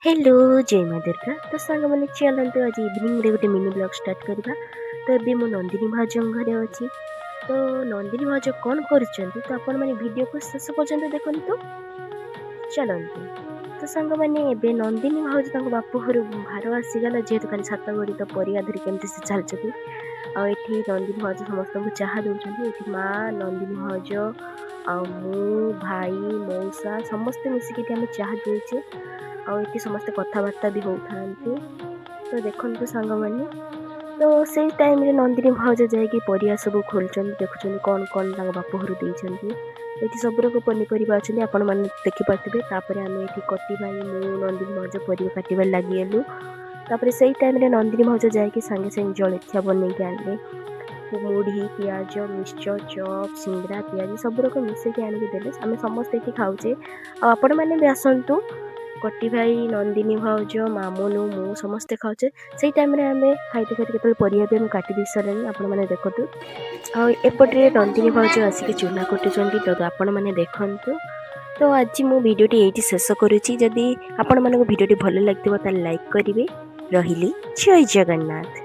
Hello, ଜୟ ମା ଦୁର୍ଗା। ତ ସାଙ୍ଗମାନେ, ଚାଲନ୍ତୁ ଆଜି ଇଭିନିଂରେ ଗୋଟେ ମିନି ବ୍ଲଗ୍ ଷ୍ଟାର୍ଟ କରିବା। ତ ଏବେ ମୁଁ ନନ୍ଦିନୀ ଭାଉଜଙ୍କ ଘରେ ଅଛି। ତ ନନ୍ଦିନୀ ଭାଉଜ କ'ଣ କରୁଛନ୍ତି, ତ ଆପଣମାନେ ଭିଡ଼ିଓକୁ ଶେଷ ପର୍ଯ୍ୟନ୍ତ ଦେଖନ୍ତୁ। ଚାଲନ୍ତୁ। ତ ସାଙ୍ଗମାନେ, ଏବେ ନନ୍ଦିନୀ ଭାଉଜ ତାଙ୍କ ବାପ ଘରୁ ଭାର ଆସିଗଲା, ଯେହେତୁ କାଲି ସାତ ଗଡ଼ି, ତ ପରିବା ଧରି କେମିତି ସେ ଚାଲିଛନ୍ତି। ଆଉ ଏଠି ନନ୍ଦିନୀ ଭାଉଜ ସମସ୍ତଙ୍କୁ ଚାହା ଦେଉଛନ୍ତି। ଏଠି ମା, ନନ୍ଦିନୀ ଭାଉଜ ଆଉ ମୁଁ, ଭାଇ, ମଉସା ସମସ୍ତେ ମିଶିକି ଏଠି ଆମେ ଚାହା ପିଉଛେ। ଆଉ ଏଠି ସମସ୍ତେ କଥାବାର୍ତ୍ତା ବି ହେଉଥାନ୍ତି। ତ ଦେଖନ୍ତୁ ସାଙ୍ଗମାନେ, ତ ସେଇ ଟାଇମ୍ରେ ନନ୍ଦିନୀ ଭାଉଜ ଯାଇକି ପରିବା ସବୁ ଖୋଲୁଛନ୍ତି, ଦେଖୁଛନ୍ତି କ'ଣ କ'ଣ ତାଙ୍କ ବାପ ଘରୁ ଦେଇଛନ୍ତି। ଏଠି ସବୁ ରକମ ପନିପରିବା ଅଛନ୍ତି, ଆପଣମାନେ ଦେଖିପାରୁଥିବେ। ତାପରେ ଆମେ ଏଠି କଟି ଭାଇ, ମୁଁ, ନନ୍ଦିନୀ ଭାଉଜ ପରିବା କାଟିବାରେ ଲାଗିଗଲୁ। ତାପରେ ସେଇ ଟାଇମ୍ରେ ନନ୍ଦିନୀ ଭାଉଜ ଯାଇକି ସାଙ୍ଗେ ସାଙ୍ଗେ ଜଳଖିଆ ବନେଇକି ଆଣିଲେ। ମୁଢ଼ି, ପିଆଜ, ମିକ୍ସଚର୍, ଚପ୍, ସିଙ୍ଗଡ଼ା, ପିଆଜି ସବୁ ରକମ ମିଶେଇକି ଆଣିକି ଦେଲେ। ଆମେ ସମସ୍ତେ ଏଠି ଖାଉଛେ ଆଉ ଆପଣମାନେ ବି ଆସନ୍ତୁ। କଟି ଭାଇ, ନନ୍ଦିନୀ ଭାଉଜ, ମାମୁନୁ, ମୁଁ ସମସ୍ତେ ଖାଉଛେ। ସେଇ ଟାଇମ୍ରେ ଆମେ ଖାଇତେ ଖାଇତେ କେତେବେଳେ ପରିବା ବି ଆମେ କାଟି ଦେଇ ସାରିଲେଣି, ଆପଣମାନେ ଦେଖନ୍ତୁ। ଆଉ ଏପଟରେ ନନ୍ଦିନୀ ଭାଉଜ ଆସିକି ଚୁନା କୁଟୁଛନ୍ତି, ତ ଆପଣମାନେ ଦେଖନ୍ତୁ। ତ ଆଜି ମୁଁ ଭିଡ଼ିଓଟି ଏଇଠି ଶେଷ କରୁଛି। ଯଦି ଆପଣମାନଙ୍କୁ ଭିଡ଼ିଓଟି ଭଲ ଲାଗିଥିବ, ତାହେଲେ ଲାଇକ୍ କରିବେ। ରହିଲି, ଜୟ ଜଗନ୍ନାଥ।